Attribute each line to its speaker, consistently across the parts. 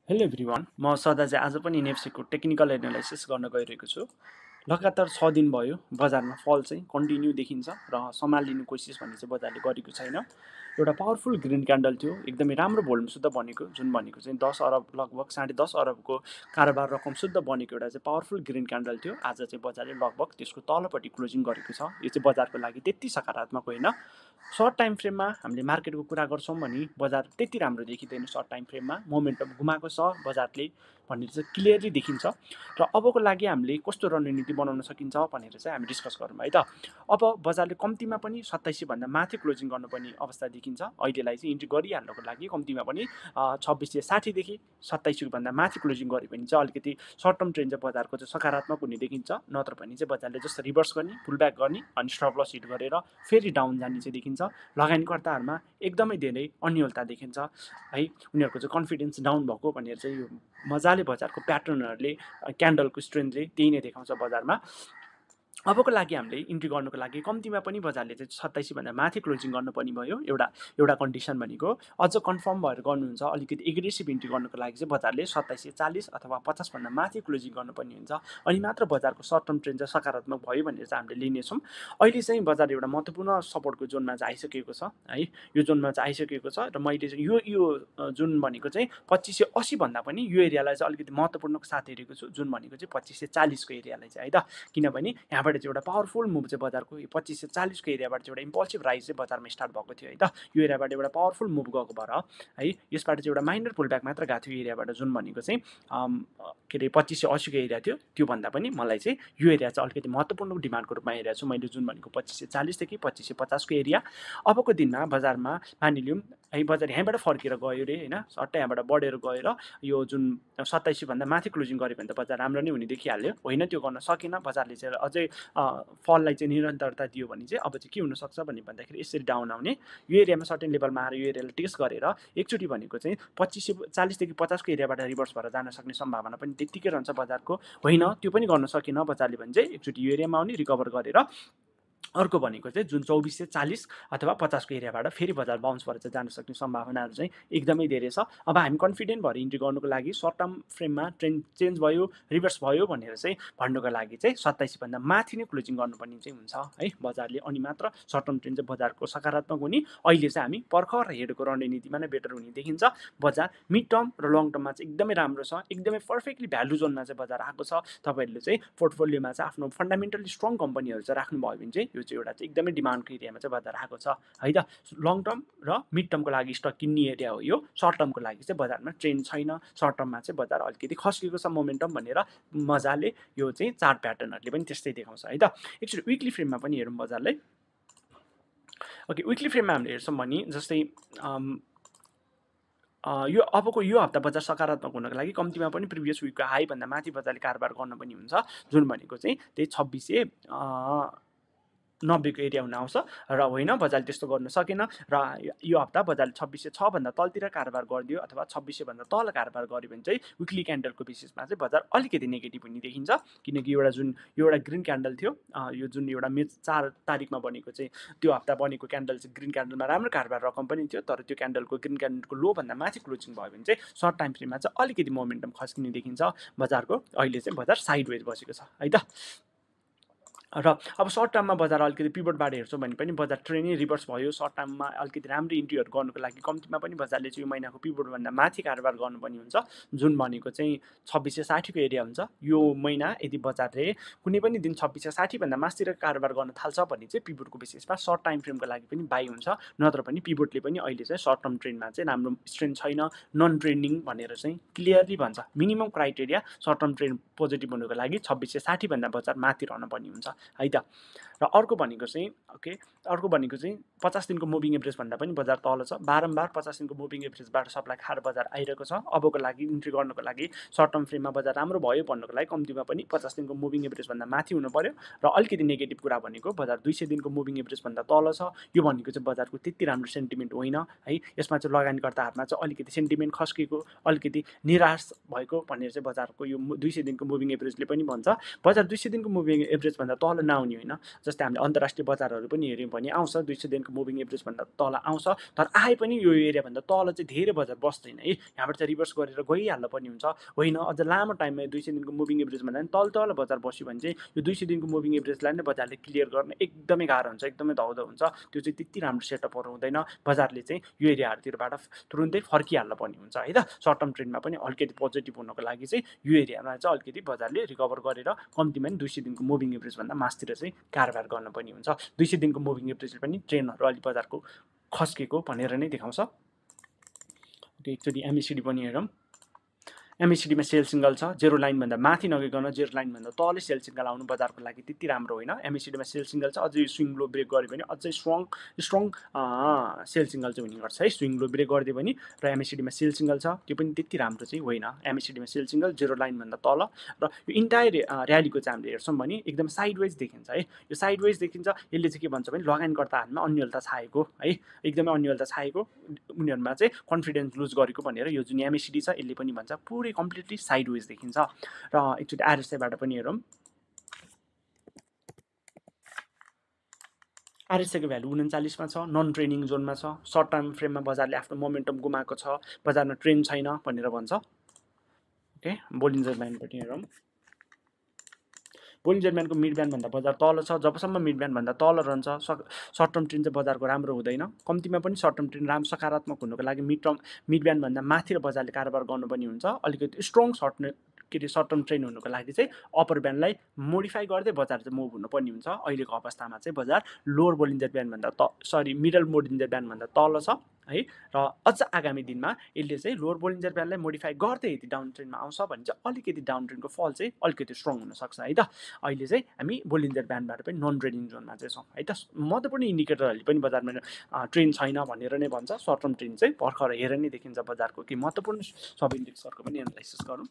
Speaker 1: Hello everyone, म सदा चाहिँ आज पनि एनएफसीको टेक्निकल एनालाइसिस गर्न गइरहेको छु। लगातार 6 दिन भयो बजारमा फल चाहिँ कन्टिन्यू देखिन्छ र सम्हालिनु कोसिस भन्ने चाहिँ बजारले गरेको छैन। एउटा पावरफुल ग्रिन क्यान्डल थियो, एकदमै राम्रो भोल्युम शुद्ध बनेको, जुन भनेको चाहिँ 10 अरब लगभग 10.5 अरबको कारोबार रकम शुद्ध बनेको एउटा चाहिँ पावरफुल ग्रिन क्यान्डल थियो। आज चाहिँ बजारले लगभग त्यसको तलपट्टि क्लोजिङ गरेको छ। यो चाहिँ बजारको लागि त्यति सकारात्मक होइन। सर्ट टाइम फ्रेममा हामीले मार्केटको कुरा गर्छौँ भने बजार त्यति राम्रो देखिँदैन। सर्ट टाइम फ्रेममा मोमेन्टम गुमाएको छ बजारले भन्ने चाहिँ क्लियरली देखिन्छ। र अबको लागि हामीले कस्तो रणनीति बनाउन सकिन्छ भनेर चाहिँ हामी डिस्कस गरौँ है त। अब बजारले कम्तीमा पनि 2700 भन्दा माथि क्लोजिङ गर्नुपर्ने अवस्था देखिन्छ। अहिलेलाई चाहिँ इन्ट्री गरिहाल्नको लागि कम्तीमा पनि 2660 देखि 2700 भन्दा माथि क्लोजिङ गऱ्यो भने चाहिँ अलिकति सर्ट टर्म ट्रेन्ड चाहिँ बजारको चाहिँ सकारात्मक हुने देखिन्छ। नत्र भने चाहिँ बजारले जस्तो रिभर्स गर्ने, पुल ब्याक गर्ने अनि स्टप लस हिट गरेर फेरि डाउन जाने चाहिँ देखिन्छ। लगानीकर्ताहरूमा एकदमै धेरै अन्यलता देखिन्छ है। उनीहरूको चाहिँ कन्फिडेन्स डाउन भएको भनेर चाहिँ यो मजाले बजारको प्याटर्नहरूले क्यान्डलको स्ट्रेन्थले त्यही नै देखाउँछ बजारमा। अबको लागि हामीले इन्ट्री गर्नुको लागि कम्तीमा पनि बजारले चाहिँ 2700 भन्दा माथि क्लोजिङ गर्नुपर्ने भयो। एउटा कन्डिसन भनेको अझ कन्फर्म भएर गर्नुहुन्छ अलिकति एग्रेसिभ इन्ट्री गर्नुको लागि चाहिँ बजारले 2740 अथवा 50 भन्दा माथि क्लोजिङ गर्नुपर्ने हुन्छ। अनि मात्र बजारको सर्ट टर्म ट्रेन्ड चाहिँ सकारात्मक भयो भनेर चाहिँ हामीले लिनेछौँ। अहिले चाहिँ बजार एउटा महत्त्वपूर्ण सपोर्टको जोनमा चाहिँ आइसकेको छ है। यो जोनमा चाहिँ आइसकेको छ र मैले चाहिँ यो जुन भनेको चाहिँ 2580 भन्दा पनि यो एरियालाई चाहिँ अलिकति महत्त्वपूर्णको साथ हेरेको छु। जुन भनेको चाहिँ 2540 को एरियालाई चाहिँ है त। किनभने यहाँबाट चाहिँ एउटा पावरफुल मुभ चाहिँ बजारको 2540 को एरियाबाट चाहिँ एउटा इम्पल्सिभ राइज चाहिँ बजारमा स्टार्ट भएको थियो है त। यो एरियाबाट एउटा पावरफुल मुभ गएको भएर है यसबाट चाहिँ एउटा माइनर पुल ब्याक मात्र गएको थियो एरियाबाट। जुन भनेको चाहिँ के अरे 2580 को एरिया थियो। त्योभन्दा पनि मलाई चाहिँ यो एरिया चाहिँ अलिकति महत्त्वपूर्ण डिमान्डको रूपमा हेरेको छु मैले। जुन भनेको 2540 देखि 2550 को एरिया। अबको दिनमा बजारमा मानिलिउँ है बजार यहीँबाट फर्केर गयो रे होइन, सट्टै यहाँबाट बढेर गएर यो जुन 2700 भन्दा माथि क्लोजिङ गऱ्यो भने त बजार राम्रो नै हुने देखिहाल्यो होइन। त्यो गर्न सकेन बजारले चाहिँ अझै फललाई चाहिँ निरन्तरता दियो भने चाहिँ अब चाहिँ के हुनसक्छ भन्दाखेरि यसरी डाउन आउने, यो एरियामा सर्टेन लेभलमा आएर यो एरियालाई टेस्ट गरेर एकचोटि भनेको चाहिँ 2540 देखि 50 को एरियाबाट रिभर्स भएर जान सक्ने सम्भावना पनि त्यत्तिकै रहन्छ बजारको। होइन त्यो पनि गर्न सकेन बजारले भने चाहिँ एकचोटि यो एरियामा आउने, रिकभर गरेर अर्को भनेको चाहिँ जुन 2440 अथवा 50 को एरियाबाट फेरि बजार बाउन्स भएर चाहिँ जान सक्ने सम्भावनाहरू चाहिँ एकदमै धेरै छ। अब हामी कन्फिडेन्ट भएर इन्ट्री गर्नुको लागि सर्ट टर्म फ्रेममा ट्रेन्ड चेन्ज भयो, रिभर्स भयो भनेर चाहिँ भन्नुको लागि चाहिँ 2700 भन्दा माथि नै क्लोजिङ गर्नुपर्ने चाहिँ हुन्छ है बजारले। अनि मात्र सर्ट टर्म ट्रेन्ड चाहिँ बजारको सकारात्मक हुने। अहिले चाहिँ हामी पर्खर हेरेको रणनीतिमा नै बेटर हुने देखिन्छ। बजार मिड टर्म र लङ टर्ममा चाहिँ एकदमै राम्रो छ, एकदमै पर्फेक्टली भ्यालु जोनमा चाहिँ बजार आएको छ। तपाईँहरूले चाहिँ पोर्टफोलियोमा चाहिँ आफ्नो फन्डामेन्टली स्ट्रङ कम्पनीहरू चाहिँ राख्नुभयो भने चाहिँ यो चाहिँ एउटा चाहिँ एकदमै डिमान्डको एरियामा चाहिँ बजार आएको छ है त। लङ टर्म र मिड टर्मको लागि स्टक किन्ने एरिया हो यो। सर्ट टर्मको लागि चाहिँ बजारमा ट्रेन्ड छैन। सर्ट टर्ममा चाहिँ बजार अलिकति खस्किएको छ मोमेन्टम भनेर मजाले यो चाहिँ चार्ट प्याटर्नहरूले पनि त्यस्तै देखाउँछ है त। एकचोटि विकली फ्रेममा पनि हेरौँ बजारलाई। ओके, विकली फ्रेममा हामीले हेर्छौँ भने जस्तै यो हप्ता बजार सकारात्मक हुनको लागि कम्तीमा पनि प्रिभियस विकको हाईभन्दा माथि बजारले कारोबार गर्न पनि हुन्छ। जुन भनेको चाहिँ त्यही 2690 को एरिया हुन आउँछ र होइन बजारले त्यस्तो गर्न सकेन र यो हप्ता बजारले 2606 भन्दा तलतिर कारोबार गरिदियो अथवा 2600 भन्दा तल कारोबार गर्यो भने चाहिँ विकली क्यान्डलको बेसिसमा चाहिँ बजार अलिकति नेगेटिभ हुने देखिन्छ। किनकि यो एउटा ग्रिन क्यान्डल थियो, यो जुन एउटा मे 4 तारिकमा बनेको चाहिँ त्यो हप्ता बनेको क्यान्डल चाहिँ ग्रिन क्यान्डलमा राम्रो कारोबार रकम पनि थियो। तर त्यो ग्रिन क्यान्डलको लो भन्दा माथि क्लोजिङ भयो भने चाहिँ सर्ट टाइम फ्रेममा चाहिँ अलिकति मोमेन्टम खस्किने देखिन्छ बजारको। अहिले चाहिँ बजार साइडवेज बसेको छ है त। र अब सर्ट टर्ममा बजार अलिकति पिभटबाट हेर्छौँ भने पनि बजार ट्रेन्ड रिभर्स भयो। सर्ट टर्ममा अलिकति राम्रो इन्ट्रीहरू गर्नुको लागि कम्तीमा पनि बजारले चाहिँ यो महिनाको पिभटभन्दा माथि कारोबार गर्नुपर्ने हुन्छ। जुन भनेको चाहिँ 2660 को एरिया हुन्छ। यो महिना यदि बजारले कुनै पनि दिन 2660 भन्दा मासतिर कारोबार गर्न थाल्छ भने चाहिँ पिभटको बेसिसमा सर्ट टाइम फ्रेमको लागि पनि बाई हुन्छ। नत्र पनि पिभटले पनि अहिले चाहिँ सर्ट टर्म ट्रेन्डमा चाहिँ राम्रो स्ट्रेन्थ छैन, नन ट्रेन्डिङ भनेर चाहिँ क्लियरली भन्छ। Minimum criteria short term trend positive हुनुको लागि 2660 भन्दा बजार माथि रहन पर्ने हुन्छ है त। र अर्को भनेको चाहिँ 50 दिनको मुभिङ एभरेज भन्दा पनि बजार तल छ। बारम्बार 50 दिनको मुभिङ एभरेजबाट सप्लाई खाएर बजार आइरहेको छ। अबको लागि इन्ट्री गर्नुको लागि सर्ट टर्म फ्रेममा बजार राम्रो भयो भन्नुको लागि कम्तीमा पनि 50 दिनको मुभिङ एभरेज भन्दा माथि हुनु पर्यो। र अलिकति नेगेटिभ कुरा भनेको बजार 200 दिनको मुभिङ एभरेज भन्दा तल छ। यो भनेको चाहिँ बजारको त्यति राम्रो सेन्टिमेन्ट होइन है। यसमा चाहिँ लगानीकर्ताहरूमा चाहिँ अलिकति सेन्टिमेन्ट खस्किएको, अलिकति निराश भएको भनेर चाहिँ बजारको यो 200 दिनको मुभिङ एभरेजले पनि भन्छ। बजार 200 दिनको मुभिङ एभरेज भन्दा तल तल नआउने होइन। जस्तै हामीले अन्तर्राष्ट्रिय बजारहरू पनि हेऱ्यौँ भने आउँछ 200 दिनको मुभिङ एभरेजभन्दा तल आउँछ, तर आए पनि यो एरियाभन्दा तल चाहिँ धेरै बजार बस्दैन है। यहाँबाट चाहिँ रिभर्स गरेर गइहाल्न पर्ने हुन्छ, होइन अझ लामो टाइममा 200 दिनको मुभिङ एभरेजभन्दा पनि तल बजार बस्यो भने चाहिँ यो 200 दिनको मुभिङ एभरेजलाई नै बजारले क्लियर गर्न एकदमै गाह्रो हुन्छ, एकदमै धौधो हुन्छ। त्यो चाहिँ त्यति राम्रो सेटअपहरू हुँदैन, बजारले चाहिँ यो एरियाहरूतिरबाट तुरुन्तै फर्किहाल्न पर्ने हुन्छ है त। सर्ट टर्म ट्रेन्डमा पनि अलिकति पोजिटिभ हुनको लागि चाहिँ यो एरियामा चाहिँ अलिकति बजारले रिकभर गरेर कम्तीमा पनि 200 दिनको मुभिङ एभरेजभन्दा मासतिर चाहिँ कारोबार गर्न पनि हुन्छ। 200 दिनको मुभिङ एभरेजले पनि ट्रेन्डहरू अलिक बजारको खस्केको भनेर नै देखाउँछ। एकचोटि एमएसिडी पनि हेरौँ। एमएसिडीमा सेल सिङ्गल छ, जेरो लाइनभन्दा माथि नगइकन जेरो लाइनभन्दा तलै सेल सिङ्गल आउनु बजारको लागि त्यति राम्रो होइन। एमएसिडीमा सेल सिङ्गल छ, अझै स्विङ लो ब्रेक गऱ्यो भने अझै स्ट्रङ सेल सिङ्गल चाहिँ हुने गर्छ है। स्विङ लो ब्रेक गरिदियो भने र एमएसिडीमा सेल सिङ्गल छ त्यो पनि त्यति राम्रो चाहिँ होइन। एमएसिडीमा सेल सिङ्गल जेरो लाइनभन्दा तल र यो इन्टायर र्यालीको चाहिँ हामीले हेर्छौँ भने एकदम साइडवेज देखिन्छ है। यो साइडवेज देखिन्छ, यसले चाहिँ के भन्छ भने लगानीकर्ता हातमा अन्यलता छाएको है, एकदमै अन्यलता छाएको, उनीहरूमा चाहिँ कन्फिडेन्स लुज गरेको भनेर यो जुन एमएसिडी छ यसले पनि भन्छ पुरै कम्प्लिटली साइडवेज देखिन्छ। र एकचोटि आरएसआईबाट पनि हेरौँ। आरएसआईको भ्यालु 39 मा छ, नन ट्रेनिङ जोनमा छ। सर्ट टर्म फ्रेममा बजारले आफ्नो मोमेन्टम गुमाएको छ, बजारमा ट्रेन्ड छैन भनेर भन्छ। ओके, बोलिन्जर ब्यान्ड पनि हेरौँ। बोलिन्जर ब्यान्डको मिड ब्यान्डभन्दा बजार तल छ। जबसम्म मिड ब्यान्डभन्दा तल रहन्छ सर्ट टर्म ट्रेन्ड चाहिँ बजारको राम्रो हुँदैन। कम्तीमा पनि सर्ट टर्म ट्रेन्ड राम्रो सकारात्मक हुनुको लागि मिड ब्यान्डभन्दा माथि र बजारले कारोबार गर्नुपर्ने हुन्छ। अलिकति स्ट्रङ सर्ट टर्म ट्रेन्ड हुनुको लागि चाहिँ अप्पर ब्यान्डलाई मोडिफाई गर्दै बजार चाहिँ मुभ हुनुपर्ने हुन्छ। अहिलेको अवस्थामा चाहिँ बजार लोवर बोलिन्जर ब्यान्डभन्दा मिडल बोलिन्जर ब्यान्डभन्दा तल छ है। र अझ आगामी दिनमा यसले चाहिँ लोवर बोलिन्जर ब्यान्डलाई मोडिफाई गर्दै यदि डाउन ट्रेन्डमा आउँछ भने चाहिँ अलिकति डाउन ट्रेन्डको फल चाहिँ अलिकति स्ट्रङ हुनसक्छ है त। अहिले चाहिँ हामी बोलिन्जर ब्यान्डबाट पनि नन ट्रेडिङ जोनमा चाहिँ छौँ है त। महत्त्वपूर्ण इन्डिकेटरहरूले पनि बजारमा ट्रेन्ड छैन भनेर नै भन्छ। सर्ट टर्म ट्रेन्ड चाहिँ भर्खर हेरेर नै देखिन्छ बजारको कि महत्त्वपूर्ण सब इन्डेक्सहरूको पनि एनालाइसिस गरौँ।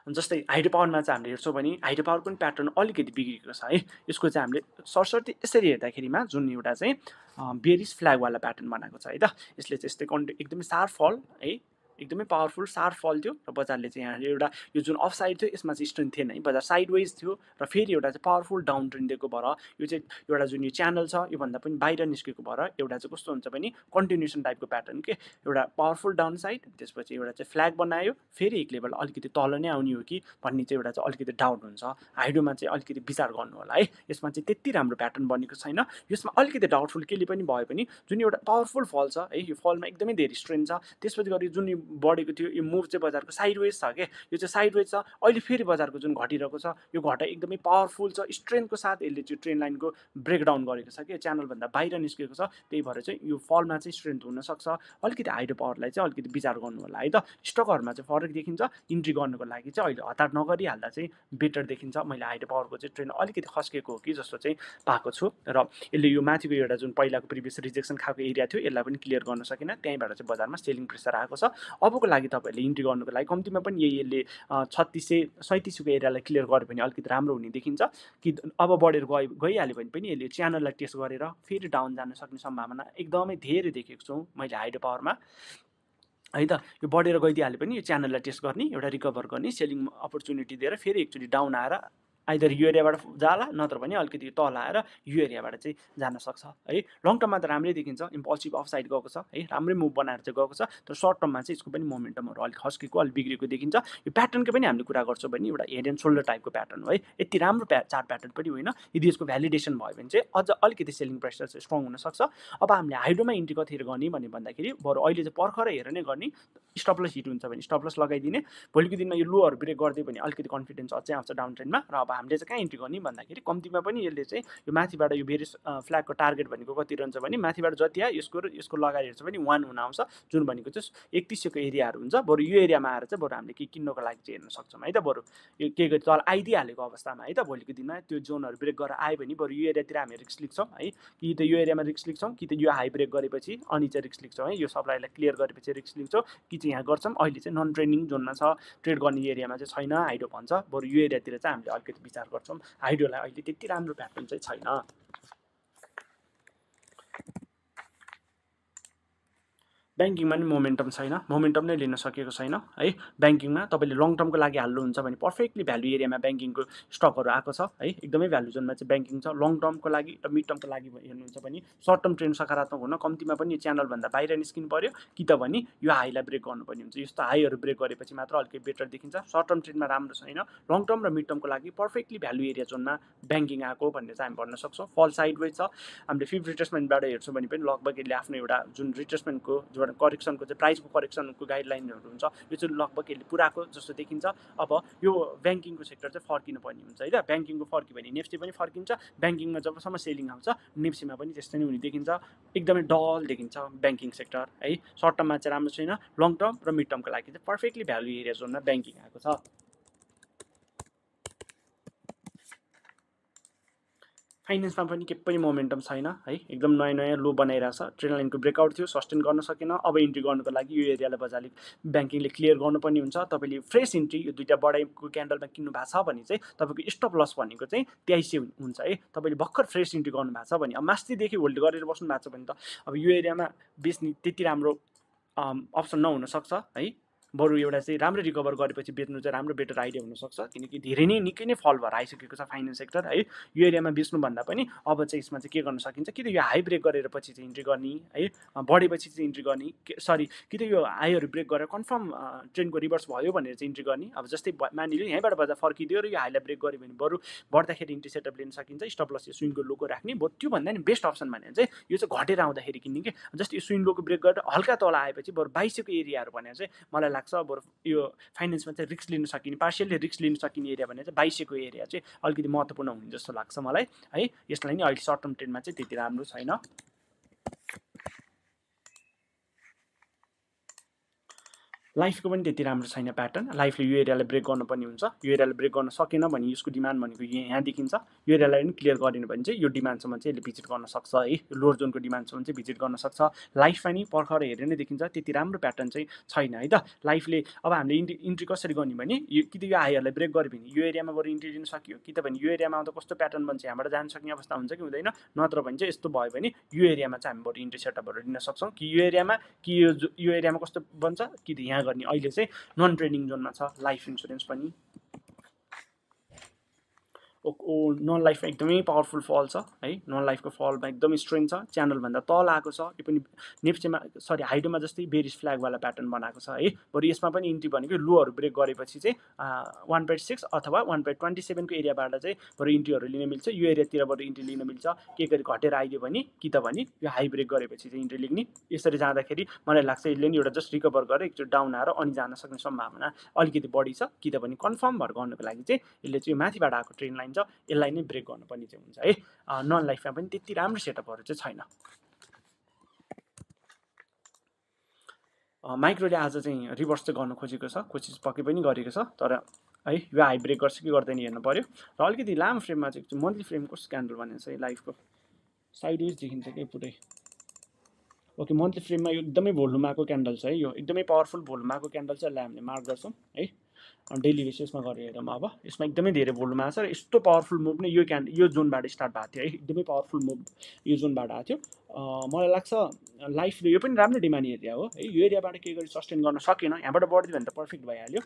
Speaker 1: जस्तै हाइड्रो पावरमा चाहिँ हामीले हेर्छौँ भने हाइड्रो पावर पनि प्याटर्न अलिकति बिग्रेको छ है। यसको चाहिँ हामीले सरसर्ती यसरी हेर्दाखेरिमा जुन एउटा चाहिँ बेरिस फ्ल्यागवाला प्याटर्न बनाएको छ है त। यसले चाहिँ यस्तै एकदमै सार्प फल है, एकदमै पावरफुल सार्प फल थियो र बजारले चाहिँ यहाँ एउटा यो जुन अफ साइड थियो यसमा चाहिँ स्ट्रेन्थ थिएन है, बजार साइडवेज थियो र फेरि एउटा चाहिँ पावरफुल डाउन ट्रेन्ड दिएको भएर यो चाहिँ एउटा जुन यो च्यानल छ योभन्दा पनि बाहिर निस्केको भएर एउटा चाहिँ कस्तो हुन्छ भने कन्टिन्युसन टाइपको प्याटर्न के, एउटा पावरफुल डाउन साइड त्यसपछि एउटा चाहिँ फ्ल्याग बनायो, फेरि एक लेभल अलिकति तल नै आउने हो कि भन्ने चाहिँ एउटा चाहिँ अलिकति डाउट हुन्छ। हाइड्रोमा चाहिँ अलिकति विचार गर्नु होला है, यसमा चाहिँ त्यति राम्रो प्याटर्न बनेको छैन। यसमा अलिकति डाउटफुल केले पनि भयो भने जुन एउटा पावरफुल फल छ है, यो फलमा एकदमै धेरै स्ट्रेन्थ छ, त्यसपछि गरी जुन बढेको थियो यो मुभ चाहिँ बजारको साइडवेज छ के, यो चाहिँ साइडवेज छ। अहिले फेरि बजारको जुन घटिरहेको छ यो घटा एकदमै पावरफुल छ, स्ट्रेन्थको साथ यसले चाहिँ ट्रेन्ड लाइनको ब्रेकडाउन गरेको छ कि च्यानलभन्दा बाहिर निस्केको छ। त्यही भएर चाहिँ यो फलमा चाहिँ स्ट्रेन्थ हुनसक्छ। अलिकति हाइड्रो पावरलाई चाहिँ अलिकति विचार गर्नु होला है त। स्टकहरूमा चाहिँ फरक देखिन्छ, इन्ट्री गर्नुको लागि चाहिँ अहिले हतार नगरिहाल्दा चाहिँ बेटर देखिन्छ। मैले हाइड्रो पावरको चाहिँ ट्रेन्ड अलिकति खस्केको हो कि जस्तो चाहिँ पाएको छु र यसले यो माथिको एउटा जुन पहिलाको प्रिभियस रिजेक्सन खाएको एरिया थियो यसलाई पनि क्लियर गर्न सकेन, त्यहीँबाट चाहिँ बजारमा सेलिङ प्रेसर आएको छ। अबको लागि तपाईँहरूले इन्ट्री गर्नुको लागि कम्तीमा पनि यसले 3637को एरियालाई क्लियर गर्यो भने अलिकति राम्रो हुने देखिन्छ कि अब बढेर गइहाल्यो भने पनि यसले च्यानललाई टेस्ट गरेर फेरि डाउन जान सक्ने सम्भावना एकदमै धेरै देखेको छु मैले हाइड्रो पावरमा है त। यो बढेर गइदिइहाल्यो पनि यो च्यानललाई टेस्ट गर्ने, एउटा रिकभर गर्ने, सेलिङ अपर्च्युनिटी दिएर फेरि एकचोटि डाउन आएर आइदर यो एरियाबाट जाला नत्र भने अलिकति तल आएर यो एरियाबाट चाहिँ जान सक्छ है। लङ टर्ममा त राम्रै देखिन्छ, इम्पल्सिभ अफ साइड गएको छ है, राम्रै मुभ बनाएर चाहिँ गएको छ। तर सर्ट टर्ममा चाहिँ यसको पनि मोमेन्टमहरू अलिक खस्केको अलिक बिग्रेको देखिन्छ। यो प्याटर्नको पनि हामीले कुरा गर्छौँ भने एउटा हेड एन्ड सोल्डर टाइपको प्याटर्न हो है, यति राम्रो चार्ट प्याटर्न पनि होइन। यदि यसको भ्यालिडेसन भयो भने चाहिँ अझ अलिकति सेलिङ प्रेसर चाहिँ स्ट्रङ हुनसक्छ। अब हामीले हाइड्रोमा इन्ट्री कतिखेर गर्ने भन्दाखेरि बरु अहिले चाहिँ पर्खर हेरेर नै गर्ने, स्टपलस हिट हुन्छ भने स्टपलस लगाइदिने, भोलिको दिनमा यो लोहरू ब्रेक गरिदियो भने अलिकति कन्फिडेन्स अझै आउँछ डाउन ट्रेन्डमा। र अब हामीले चाहिँ कहाँ इन्ट्री गर्ने भन्दाखेरि कम्तीमा पनि यसले चाहिँ यो माथिबाट यो बेरिस फ्ल्यागको टार्गेट भनेको कति रहन्छ भने माथिबाट जति आयो यसको लगाएर हेर्छ भने 1 हुन आउँछ, जुन भनेको चाहिँ 3100को एरियाहरू हुन्छ। बरु यो एरियामा आएर चाहिँ बरु हामीले के किन्नको लागि चाहिँ हेर्न सक्छौँ है त। बरु यो के गरी तल आइदिइहालेको अवस्थामा है त भोलिको दिनमा त्यो जोनहरू ब्रेक गरेर आयो भने बरु यो एरियातिर हामी रिस्क लिन्छौँ है, कि त यो एरियामा रिस्क लिन्छौँ कि त यो हाई ब्रेक गरेपछि अनि चाहिँ रिस्क लिन्छौँ है, यो सप्लाईलाई क्लियर गरेपछि रिस्क लिन्छौँ कि चाहिँ यहाँ गर्छौँ। अहिले चाहिँ नन ट्रेडिङ जोनमा छ, ट्रेड गर्ने एरियामा चाहिँ छैन हाइड्रो भन्छ। बरु यो एरियातिर चाहिँ हामीले अलिकति विचार गर्छौँ, हाइड्रोलाई अहिले त्यति राम्रो प्याटर्न चाहिँ छैन। ब्याङ्किङमा नि मोमेन्टम छैन, मोमेन्टम नै लिन सकेको छैन है। ब्याङ्किङमा तपाईँले लङ टर्मको लागि हाल्नुहुन्छ भने पर्फेक्टली भ्यालु एरियामा ब्याङ्किङको स्टकहरू आएको छ है, एकदमै भ्यालु जोनमा चाहिँ ब्याङ्किङ छ। लङ टर्मको लागि र मिड टर्मको लागि हेर्नुहुन्छ भने सर्ट टर्म ट्रेन्ड सकारात्मक हुन कम्तीमा पनि च्यानलभन्दा बाहिर निस्किनु पर्यो, कि त भने यो हाईलाई ब्रेक गर्नुपर्ने हुन्छ। यस्तो हाईहरू ब्रेक गरेपछि मात्र अलिकति बेटर देखिन्छ। सर्ट टर्म ट्रेन्डमा राम्रो छैन, लङ टर्म र मिड टर्मको लागि पर्फेक्टली भ्यालु एरिया जोनमा ब्याङ्किङ आएको भन्ने चाहिँ हामी भन्न सक्छौँ। फल साइडवेज छ, हामीले फिफ्थ रिट्रेसमेन्टबाट हेर्छौँ भने पनि लगभग यसले आफ्नो एउटा जुन रिट्रेसमेन्टको जुन करेक्सनको चाहिँ प्राइसको करेक्सनको गाइडलाइनहरू हुन्छ, यो चाहिँ लगभग यसले पुराको जस्तो देखिन्छ। अब यो ब्याङ्किङको सेक्टर चाहिँ फर्किनु पर्ने हुन्छ है त। ब्याङ्किङको फर्क्यो भने नेफ्टी पनि फर्किन्छ, ब्याङ्किङमा जबसम्म सेलिङ आउँछ नेफ्सीमा पनि त्यस्तै नै हुने देखिन्छ। एकदमै डल देखिन्छ ब्याङ्किङ सेक्टर है। सर्ट टर्ममा चाहिँ राम्रो छैन, लङ टर्म र मिड टर्मको लागि चाहिँ पर्फेक्टली भ्यालु एरिया जोनमा ब्याङ्किङ आएको छ। फाइनेन्समा पनि केही पनि मोमेन्टम छैन है, एकदम नयाँ नयाँ लो बनाइरहेछ। ट्रेन्ड लाइनको ब्रेकआउट थियो, सस्टेन गर्न सकेन। अब इन्ट्री गर्नुको लागि यो एरियालाई बजारले ब्याङ्किङले क्लियर गर्नुपर्ने हुन्छ। तपाईँले फ्रेस इन्ट्री यो दुईवटा बढाइको क्यान्डलमा किन्नु भएको छ भने चाहिँ तपाईँको स्टप लस भनेको चाहिँ 83 हुन्छ है। तपाईँले भर्खर फ्रेस इन्ट्री गर्नु भएको छ भने, अब मास्तिदेखि होल्ड गरेर बस्नु भएको छ भने त अब यो एरियामा बेच्ने त्यति राम्रो अप्सन नहुनसक्छ है। बरु एउटा चाहिँ राम्रो रिकभर गरेपछि बेच्नु चाहिँ राम्रो बेटर आइडिया हुनसक्छ, किनकि धेरै नै निकै नै फल भएर आइसकेको छ फाइनेन्स सेक्टर है। यो एरियामा बेच्नुभन्दा पनि अब चाहिँ यसमा चाहिँ के गर्न सकिन्छ, कि त यो हाई ब्रेक गरेर पछि चाहिँ इन्ट्री गर्ने है, बढेपछि चाहिँ इन्ट्री गर्ने, सरी कि त यो हाईहरू ब्रेक गरेर कन्फर्म ट्रेन्डको रिभर्स भयो भनेर चाहिँ इन्ट्री गर्ने। अब जस्तै मानिलियो यहीँबाट बजार फर्किदियो र यो हाईलाई ब्रेक गऱ्यो भने बरु बढ्दाखेरि इन्ट्री सेटअप लिन सकिन्छ, स्टप लस स्विङको लोको राख्ने। बरु त्योभन्दा नि बेस्ट अप्सन भने चाहिँ यो चाहिँ घटेर आउँदाखेरि किन्ने कि। जस्तै यो स्विङ लोको ब्रेक गरेर हल्का तल आएपछि बरु 2200 को एरियाहरू भने चाहिँ मलाई लाग्छ बरु यो फाइनेन्समा चाहिँ रिस्क लिन सकिने, पार्सियली रिस्क लिन सकिने एरिया भने चाहिँ 2200 को एरिया चाहिँ अलिकति महत्त्वपूर्ण हुने जस्तो लाग्छ मलाई है। यसलाई नि अहिले सर्ट टर्म ट्रेन्डमा चाहिँ त्यति राम्रो छैन। लाइफको पनि त्यति राम्रो छैन प्याटर्न। लाइफले यो एरियालाई ब्रेक गर्नुपर्ने हुन्छ, यो एरियालाई ब्रेक गर्न सकेन भने यसको डिमान्ड भनेको यहाँ देखिन्छ। यो एरियालाई पनि क्लियर गरेन भने चाहिँ यो डिमान्डसम्म चाहिँ यसले भिजिट गर्न सक्छ है, लोवर जोनको डिमान्डसम्म चाहिँ भिजिट गर्न सक्छ। लाइफमा नि पर्खर हेरेर नै देखिन्छ, त्यति राम्रो प्याटर्न चाहिँ छैन है त। लाइफले अब हामीले इन्ट्री कसरी गर्ने भने कि त यो हाईहरूलाई ब्रेक गर्यो भने यो एरियामा बरु इन्ट्री लिन सक्यो, कि त भने यो एरियामा आउँदा कस्तो प्याटर्न बन्छ यहाँबाट जान सक्ने अवस्था हुन्छ कि हुँदैन। नत्र भने चाहिँ यस्तो भयो भने यो एरियामा चाहिँ हामी बरु इन्ट्री सेटअपहरू लिन सक्छौँ, कि यो एरियामा कि यो एरियामा कस्तो बन्छ कि त यहाँ गर्ने। अहिले चाहिँ नन ट्रेडिङ जोनमा छ लाइफ इन्सुरेन्स पनि। नन लाइफमा एकदमै पावरफुल फल छ है, नन लाइफको फलमा एकदमै स्ट्रेन्थ छ, च्यानलभन्दा तल आएको छ। यो पनि नेप्चेमा सरी हाइडोमा जस्तै बेरिस फ्ल्यागवाला प्याटर्न बनाएको छ है। बरु यसमा पनि इन्ट्री भनेको लोहरू ब्रेक गरेपछि चाहिँ 1.6 अथवा 1.27 को एरियाबाट चाहिँ बरु इन्ट्रीहरू लिन मिल्छ। यो एरियातिर बरु इन्ट्री लिन मिल्छ, के गरी घटेर आइदियो भने कि त भने यो हाई ब्रेक गरेपछि चाहिँ इन्ट्री लिने। यसरी जाँदाखेरि मलाई लाग्छ यसले नि एउटा जस्ट रिकभर गरेर एकचोटि डाउन आएर अनि जान सक्ने सम्भावना अलिकति बढी छ, कि त भने कन्फर्म भएर गर्नुको लागि चाहिँ यसले चाहिँ माथिबाट आएको ट्रेन्ड लाइन छ यसलाई नै ब्रेक गर्नुपर्ने चाहिँ हुन्छ है। नन लाइफमा पनि त्यति राम्रो सेटअपहरू चाहिँ छैन। माइक्रोले आज चाहिँ रिभर्स चाहिँ गर्न खोजेको छ, कोसिस पक्कै पनि गरेको छ, तर है यो हाई ब्रेक गर्छ कि गर्दैन हेर्नु पर्यो। र अलिकति लामो फ्रेममा चाहिँ मन्थली फ्रेम कस्तो क्यान्डल भनेको छ लाइफको साइडवेज देखिन्छ कि पुरै। ओके, मन्थली फ्रेममा यो एकदमै भोल्युम आएको क्यान्डल छ है, यो एकदमै पावरफुल भोल्युम आएको क्यान्डल चाहिँ यसलाई हामीले मार्क गर्छौँ है। डेली बेसिसमा गरेर हेरौँ अब यसमा एकदमै धेरै भोल्युम आएको छ र यस्तो पावरफुल मुभ नै यो जोनबाट स्टार्ट भएको थियो है, एकदमै पावरफुल मुभ यो जोनबाट आएको थियो। मलाई लाग्छ लाइफले यो पनि राम्रो डिमान्ड एरिया हो है। यो एरियाबाट के गरी सस्टेन गर्न सकेन, यहाँबाट बढ्दियो भने त पर्फेक्ट भइहाल्यो।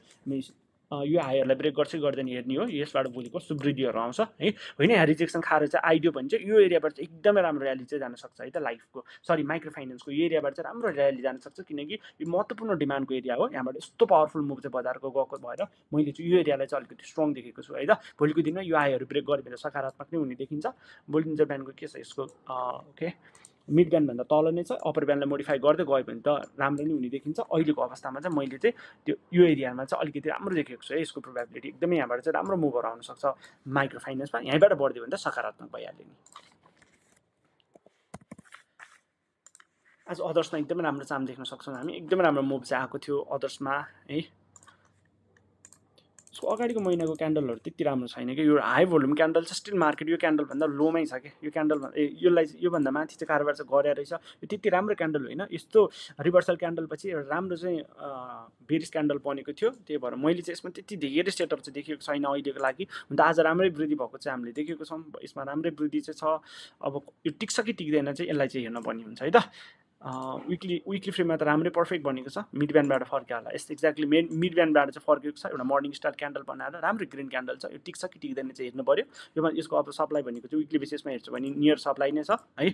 Speaker 1: यो हाईहरूलाई ब्रेक गर्छ कि गर्दैन हेर्ने हो, यसबाट भोलि कस्तो वृद्धिहरू आउँछ है। होइन यहाँ रिजेक्सन खाएर चाहिँ आइदियो भने चाहिँ यो एरियाबाट चाहिँ एकदमै राम्रो र्याली चाहिँ जान सक्छ है त। लाइफको सरी माइक्रो फाइनेन्सको यो एरियाबाट चाहिँ राम्रो र्याली जान सक्छ, किनकि यो महत्त्वपूर्ण डिमान्डको एरिया हो। यहाँबाट यस्तो पावरफुल मुभ चाहिँ बजारको गएको भएर मैले चाहिँ यो एरियालाई चाहिँ अलिकति स्ट्रङ देखेको छु है त। भोलिको दिनमा यो हाईहरू ब्रेक गर्यो भने सकारात्मक नै हुने देखिन्छ। भोलि दिन बिहानको के छ यसको ओके मिड ब्यान्डभन्दा तल नै छ, अप्पर ब्यान्डलाई मोडिफाई गर्दै गयो भने त राम्रो नै हुने देखिन्छ। अहिलेको अवस्थामा चाहिँ मैले चाहिँ त्यो यो एरियामा चाहिँ अलिकति राम्रो देखेको छु है। यसको प्रोबेबिलिटी एकदमै यहाँबाट चाहिँ राम्रो मुभहरू आउन सक्छ माइक्रो फाइनेन्समा, यहीँबाट बढ्दियो भने त सकारात्मक भइहाल्यो नि। आज अदर्समा एकदमै राम्रो चाम देख्न सक्छौँ हामी, एकदमै राम्रो मुभ चाहिँ आएको थियो अदर्समा है। यसको अगाडिको महिनाको क्यान्डलहरू त्यति राम्रो छैन कि, यो हाई भोल्युम क्यान्डल चाहिँ स्टिल मार्केट यो क्यान्डलभन्दा लोमै छ कि। यो क्यान्डल यसलाई योभन्दा माथि चाहिँ कारोबार चाहिँ गरे रहेछ। यो त्यति राम्रो क्यान्डल होइन, यस्तो रिभर्सल क्यान्डल पछि एउटा राम्रो चाहिँ बेरिस क्यान्डल बनेको थियो। त्यही भएर मैले चाहिँ यसमा त्यति धेरै सेटअप चाहिँ देखेको छैन अहिलेको लागि। हुन त आज राम्रै वृद्धि भएको चाहिँ हामीले देखेको छौँ, यसमा राम्रै वृद्धि चाहिँ छ। अब यो टिक्छ कि टिक्दैन चाहिँ यसलाई चाहिँ हेर्नुपर्ने हुन्छ है त। विकली फ्रेममा त राम्रै पर्फेक्ट बनेको छ, मिड ब्यान्डबाट फर्क्यो होला। यस्तो एक्ज्याक्टली मिड ब्यान्डबाट चाहिँ फर्केको छ। एउटा मर्निङ स्टार क्यान्डल बनाएर राम्रो ग्रिन क्यान्डल छ, यो टिक्छ कि टिक्दैन चाहिँ हेर्नु पऱ्यो। यो यसको अब सप्लाई भनेको चाहिँ विकली बेसिसमा हेर्छु भने नियर सप्लाई नै छ है,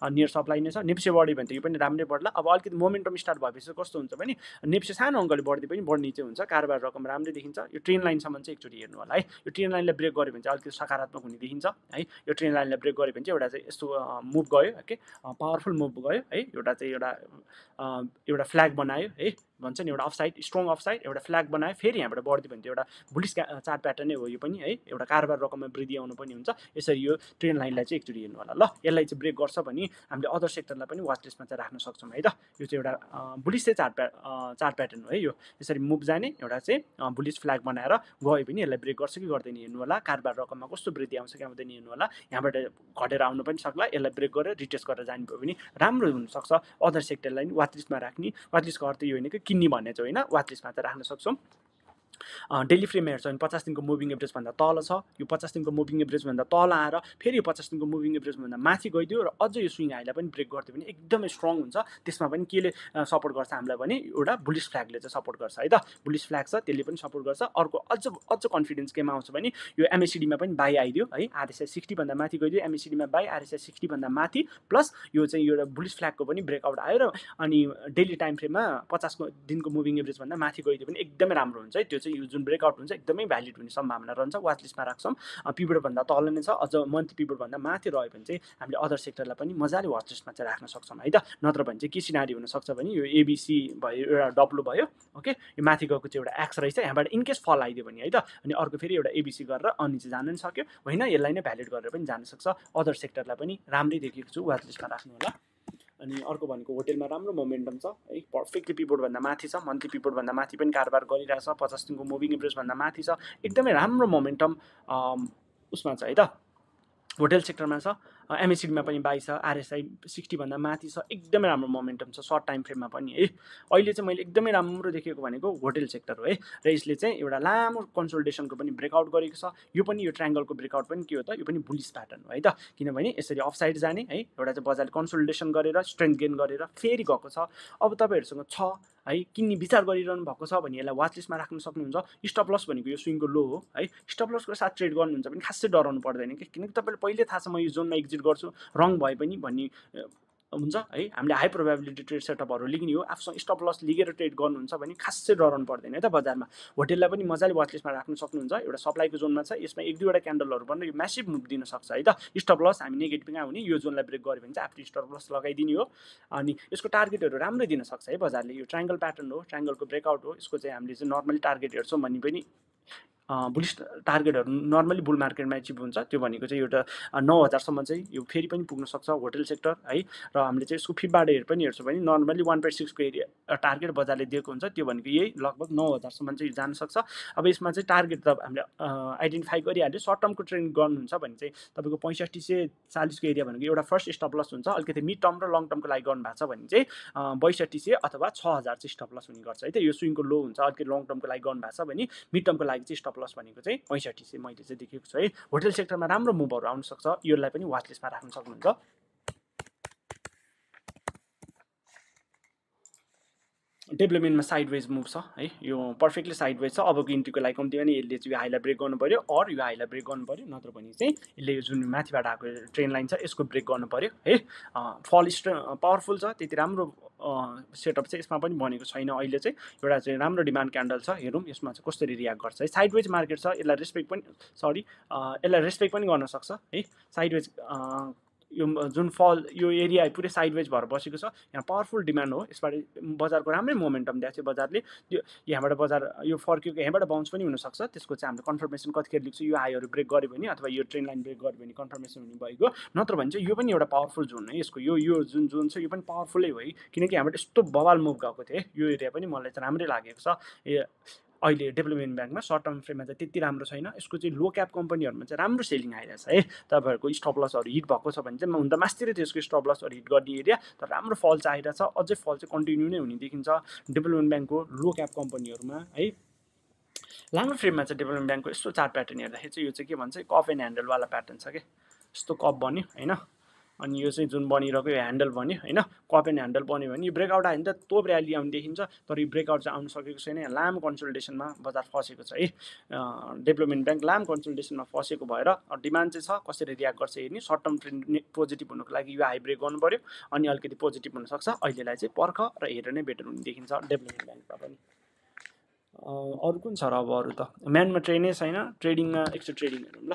Speaker 1: नियर सप्लाई नै छ। नेप्से बढ्यो भने त यो पनि राम्रै बढ्ला। अब अलिकति मोमेन्टम स्टार्ट भएपछि कस्तो हुन्छ भने नेप्से सानो अङ्कले बढ्दै पनि बढ्ने चाहिँ हुन्छ, कारोबार रकम राम्रै देखिन्छ। यो ट्रेन लाइनसम्म चाहिँ एकचोटि हेर्नु होला है, यो ट्रेन लाइनलाई ब्रेक गऱ्यो भने चाहिँ अलिकति सकारात्मक हुने देखिन्छ है। यो ट्रेन लाइनलाई ब्रेक गऱ्यो भने चाहिँ एउटा चाहिँ यस्तो मुभ गयो के, पावरफुल मुभ गयो है। एउटा चाहिँ एउटा फ्ल्याग बनायो है, भन्छ नि एउटा अफसाइड, स्ट्रङ अफसाइड, एउटा फ्ल्याग बनायो। फेरि यहाँबाट बढ्दै भने एउटा बुलिस चार्ट प्याटर्न नै हो यो पनि है। एउटा कारोबार रकममा वृद्धि आउनु पनि हुन्छ। यसरी यो ट्रेन लाइनलाई चाहिँ एकचोटि हेर्नु होला ल। यसलाई चाहिँ ब्रेक गर्छ भने हामीले अदर सेक्टरलाई पनि वाच लिस्टमा चाहिँ राख्न सक्छौँ है त। यो चाहिँ एउटा बुलिस चाहिँ चार्ट प्याटर्न हो है यो। यसरी मुभ जाने एउटा चाहिँ बुलिस फ्ल्याग बनाएर गयो भने यसलाई ब्रेक गर्छ कि गर्दैन हेर्नु होला। कारोबार रकममा कस्तो वृद्धि आउँछ कि आउँदैन हेर्नु होला। यहाँबाट घटेर आउनु पनि सक्ला, यसलाई ब्रेक गरेर रिटेस्ट गरेर जाने भयो भने राम्रो हुनसक्छ। अदर सेक्टरलाई पनि वाच लिस्टमा राख्ने, वाच लिस्टको अर्थ यो होइन कि किन्ने भन्ने चाहिँ होइन, वाच लिस्टमा चाहिँ राख्न सक्छौँ। डेली फ्रेम हेर्छ भने 50 दिनको मुभिङ एभरेजभन्दा तल छ। यो 50 दिनको मुभिङ एभरेजभन्दा तल आएर फेरि यो 50 दिनको मुभिङ एभरेजभन्दा माथि गइदियो र अझ यो स्विङ हाईलाई पनि ब्रेक गरिदियो भने एकदमै स्ट्रङ हुन्छ। त्यसमा पनि केले सपोर्ट गर्छ हामीलाई भने एउटा बुलिस फ्ल्यागले चाहिँ सपोर्ट गर्छ है त। बुलिस फ्ल्याग छ त्यसले पनि सपोर्ट गर्छ। अर्को अझ कन्फिडेन्स केमा आउँछ भने यो एमएसिडीमा पनि बाई आइदियो है, आरएसआई 60 भन्दा माथि गइदियो, एमएसिडीमा बाई, आरएसआई 60 भन्दा माथि, प्लस यो चाहिँ एउटा बुलिस फ्ल्यागको पनि ब्रेकआउट आयो र अनि डेली टाइम फ्रेममा 50 दिनको मुभिङ एभरेजभन्दा माथि गइदियो भने एकदमै राम्रो हुन्छ है। त्यो चाहिँ यो जुन ब्रेकआउट हुन्छ एकदमै भ्यालिड हुने सम्भावना रहन्छ। वाच लिस्टमा राख्छौँ। पिरियडभन्दा तल नै छ, अझ मन्थली पिरियडभन्दा माथि रह्यो भने चाहिँ हामीले अदर सेक्टरलाई पनि मजाले वाच लिस्टमा चाहिँ राख्न सक्छौँ है त। नत्र भने चाहिँ के सिनारी हुनसक्छ भने यो एबिसी भयो, एउटा डब्लु भयो ओके, यो माथि गएको चाहिँ एउटा एक्स रहेछ, यहाँबाट इनकेस फल आइदियो भने है त, अनि अर्को फेरि एउटा एबिसी गरेर अनि चाहिँ जान नि सक्यो होइन, यसलाई नै भ्यालिड गरेर पनि जान सक्छ। अदर सेक्टरलाई पनि राम्रै देखेको छु, वाच लिस्टमा राख्नु होला। अनि अर्को भनेको होटेलमा राम्रो मोमेन्टम छ है, पर्फेक्टली पिभोटभन्दा माथि छ, मन्थली पिभोटभन्दा माथि पनि कारोबार गरिरहेछ, 50 दिनको मुभिङ एभरेजभन्दा माथि छ, एकदमै राम्रो मोमेन्टम उसमा छ है त, होटेल सेक्टरमा छ। एमएसिडीमा पनि बाई छ, आरएसआई 60 भन्दा माथि छ, एकदमै राम्रो मोमेन्टम छ सर्ट टाइम फ्रेममा पनि है। अहिले चाहिँ मैले एकदमै राम्रो देखेको भनेको होटेल सेक्टर हो है, र यसले चाहिँ एउटा लामो कन्सोलिडेसनको पनि ब्रेकआउट गरेको छ। यो पनि यो ट्रायङ्गलको ब्रेकआउट पनि के हो त, यो पनि बुलिस प्याटर्न हो है त, किनभने यसरी अफसाइड जाने है, एउटा चाहिँ बजारले कन्सोलिडेसन गरेर स्ट्रेन्थ गेन गरेर फेरि गएको छ। अब तपाईँहरूसँग छ है, किन्ने विचार गरिरहनु भएको छ भने यसलाई वाच लिस्टमा राख्न सक्नुहुन्छ। स्टप लस भनेको यो स्विङको लो हो है, स्टप लसको साथ ट्रेड गर्नुहुन्छ भने खासै डराउनु पर्दैन कि, किनकि तपाईँले पहिले थाहा छ म यो जोनमा एक्जिट गर्छु, रङ भए पनि भन्ने हुन्छ है। हामीले हाई प्रोबेबिलिटी ट्रेड सेटअपहरू लिने हो, आफूसँग स्टप लस लिगेर ट्रेड गर्नुहुन्छ भने खासै डराउनु पर्दैन है त बजारमा। होटेललाई पनि मजाले वाच लिस्टमा राख्न सक्नुहुन्छ। एउटा सप्लाईको जोनमा छ, यसमा 1-2वटा क्यान्डलहरू पनि यो म्यासिभ मुभ दिन सक्छ है त। स्टप लस हामी नेगेटिभ कहाँ हुने, यो जोनलाई ब्रेक गऱ्यो भने चाहिँ आफ्नो स्टप लस लगाइदिने हो। अनि यसको टार्गेटहरू राम्रै दिन सक्छ है बजारले। यो ट्रायङ्गल प्याटर्न हो, ट्रायङ्गलको ब्रेकआउट हो, यसको चाहिँ हामीले चाहिँ नर्मली टार्गेट हेर्छौँ भने पनि बुलिस टार्गेटहरू नर्मली बुल मार्केटमा एचिभ हुन्छ। त्यो भनेको चाहिँ एउटा 9000सम्म चाहिँ यो फेरि पनि पुग्न सक्छ होटेल सेक्टर है। र हामीले चाहिँ यसको फिबबाट पनि हेर्छौँ भने नर्मली 1.6 को एरिया टार्गेट बजारले दिएको हुन्छ, त्यो भनेको यही लगभग 9000सम्म चाहिँ जान सक्छ। अब यसमा चाहिँ टार्गेट त हामीले आइडेन्टिफाई गरिहाल्यो। सर्ट टर्मको ट्रेड गर्नुहुन्छ भने चाहिँ तपाईँको 6540 को एरिया भनेको एउटा फर्स्ट स्टप लस हुन्छ। अलिकति मिड टर्म र लङ टर्मको लागि गर्नुभएको छ भने चाहिँ 6200 अथवा 6000 चाहिँ स्टप लस हुने गर्छ है त। यो स्विङको लो हुन्छ, अलिकति लङ टर्मको लागि गर्नुभएको छ भने मिड टर्मको लागि चाहिँ स्टप लस भनेको चाहिँ 6500 मैले चाहिँ देखेको छु है। होटेल सेक्टरमा राम्रो मुभहरू आउन सक्छ, यसलाई पनि वाच लिस्टमा राख्न सक्नुहुन्छ। डेभलपमेन्टमा साइडवेज मुभ छ है, यो पर्फेक्टली साइडवेज छ। अबको इन्ट्रीको लागि कम्ती पनि यसले चाहिँ यो हाईलाई ब्रेक गर्नु पऱ्यो, अर यो हाईलाई ब्रेक गर्नु पऱ्यो, नत्र भने चाहिँ यसले यो जुन माथिबाट आएको ट्रेन लाइन छ यसको ब्रेक गर्नु पऱ्यो है। फल पावरफुल छ, त्यति राम्रो सेटअप चाहिँ यसमा पनि बनेको छैन। अहिले चाहिँ एउटा चाहिँ राम्रो डिमान्ड क्यान्डल छ, हेरौँ यसमा चाहिँ कसरी रियाक्ट गर्छ है। साइडवेज मार्केट छ, यसलाई रेस्पेक्ट पनि यसलाई रेस्पेक्ट पनि गर्न सक्छ है। साइडवेज यो जुन फल यो एरिया पुरै साइडवेज भएर बसेको छ, यहाँ पावरफुल डिमान्ड हो। यसबाट बजारको राम्रै मोमेन्टम दिएको छ बजारले। यो यहाँबाट बजार यो फर्किएको, यहाँबाट बाउन्स पनि हुनसक्छ। त्यसको चाहिँ हामीले कन्फर्मेसन कतिखेर लेख्छु, यो हाईहरू ब्रेक गर्यो भने अथवा यो ट्रेन लाइन ब्रेक गर्यो भने कन्फर्मेसन हुने भएको। नत्र भने चाहिँ यो पनि एउटा पावरफुल जोन है यसको, यो जुन जोन छ यो पनि पावरफुलै हो है, किनकि यहाँबाट यस्तो बवाल मुभ गएको थियो है। यो एरिया पनि मलाई चाहिँ राम्रै लागेको छ। अहिले डेभलपमेन्ट ब्याङ्कमा सर्ट टर्म फ्रेममा चाहिँ त्यति राम्रो छैन। यसको चाहिँ लो क्याप कम्पनीहरूमा चाहिँ राम्रो सेलिङ आइरहेछ है। तपाईँहरूको स्टप लसहरू हिट भएको छ भने चाहिँ हुन त मास्तिर थियो यसको स्टप लसहरू हिट गर्ने एरिया, तर राम्रो फल चाहिँ आइरहेछ। अझै फल चाहिँ कन्टिन्यू नै हुने देखिन्छ डेभलपमेन्ट ब्याङ्कको लो क्याप कम्पनीहरूमा है। लामो फ्रेममा चाहिँ डेभलपमेन्ट ब्याङ्कको यस्तो चार्ट प्याटर्न हेर्दाखेरि चाहिँ यो चाहिँ के भन्छ, कप एन्ड ह्यान्डलवाला प्याटर्न छ क्या, यस्तो कप बन्यो होइन, अनि यो चाहिँ जुन बनिरहेको यो ह्यान्डल बन्यो होइन, कप एन्ड ह्यान्डल बन्यो भने यो ब्रेकआउट आयो भने त तोप र्याली आउने देखिन्छ, तर यो ब्रेकआउट चाहिँ आउनु सकेको छैन। लामो कन्सल्टेसनमा बजार फसेको छ है। डेभलपमेन्ट ब्याङ्क लामो कन्सल्टेसनमा फसेको भएर डिमान्ड चाहिँ छ, कसरी रियाक्ट गर्छ हेर्ने। सर्ट टर्म ट्रेन्ड पोजिटिभ हुनुको लागि यो हाई ब्रेक गर्नु पऱ्यो, अनि अलिकति पोजिटिभ हुनसक्छ। अहिलेलाई चाहिँ पर्ख र हेरेर नै बेटर हुने देखिन्छ डेभलपमेन्ट ब्याङ्कमा पनि। अरू कुन छ र अब? अरू त म्यानमा ट्रेनै छैन। ट्रेडिङमा एकचोटि ट्रेडिङ हेरौँ ल।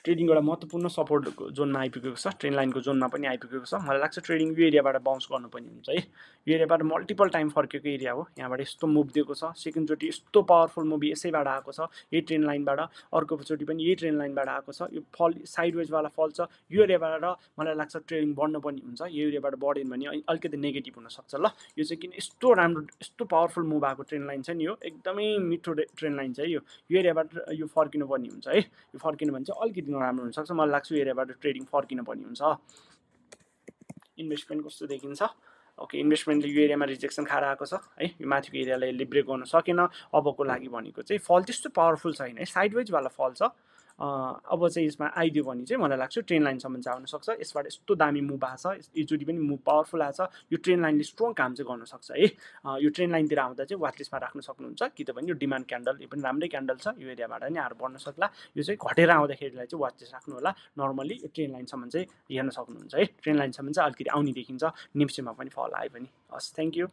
Speaker 1: ट्रेडिङ एउटा महत्त्वपूर्ण सपोर्टको जोनमा आइपुगेको छ, ट्रेन लाइनको जोनमा पनि आइपुगेको छ। मलाई लाग्छ ट्रेडिङ यो एरियाबाट बाउन्स गर्नुपर्ने हुन्छ है। यो एरियाबाट मल्टिपल टाइम फर्केको एरिया हो, यहाँबाट यस्तो मुभ दिएको छ, सेकेन्डचोटि यस्तो पावरफुल मुभ यसैबाट आएको छ, यही ट्रेन लाइनबाट। अर्कोचोटि पनि यही ट्रेन लाइनबाट आएको छ। यो फल साइडवेजवाला फल छ, यो एरियाबाट मलाई लाग्छ ट्रेडिङ बढ्नुपर्ने हुन्छ। यो एरियाबाट बढ्यो भने अलिकति नेगेटिभ हुनसक्छ ल। यो चाहिँ किन यस्तो राम्रो यस्तो पावरफुल मुभ आएको ट्रेन लाइन छ नि, यो एकदमै मिठो ट्रेन लाइन छ है। यो एरियाबाट यो फर्किनुपर्ने हुन्छ है। यो फर्किनु भने चाहिँ अलिकति नराम्रो हुनसक्छ। मलाई लाग्छ यो एरियाबाट ट्रेडिङ फर्किनुपर्ने हुन्छ। इन्भेस्टमेन्ट कस्तो देखिन्छ? ओके, इन्भेस्टमेन्टले यो एरियामा रिजेक्सन खाएर आएको छ है। यो माथिको एरियालाई यसले ब्रेक गर्न सकेन। अबको लागि भनेको चाहिँ फल त्यस्तो पावरफुल छैन है, साइडवेजवाला फल छ। अब चाहिँ यसमा आइदियो भने चाहिँ मलाई लाग्छ ट्रेन लाइनसम्म चाहिँ आउन सक्छ। यसबाट यस्तो दामी मुभ आएको छ, योचोटि पनि मुभ पावरफुल आएको छ। यो ट्रेन लाइनले स्ट्रङ काम चाहिँ गर्न सक्छ है। यो ट्रेन लाइनतिर आउँदा चाहिँ वाचलिस्टमा राख्न सक्नुहुन्छ, किनभने यो डिमान्ड क्यान्डल यो पनि राम्रै क्यान्डल छ। यो एरियाबाट नि आएर बढ्न सक्ला। यो चाहिँ घटेर आउँदाखेरिलाई चाहिँ वाचलिस्ट राख्नु होला। नर्मली यो ट्रेन लाइनसम्म चाहिँ हेर्न सक्नुहुन्छ है। ट्रेन लाइनसम्म चाहिँ अलिकति आउने देखिन्छ, निफ्टीमा पनि फल आयो भने। हस्, थ्याङ्क यू।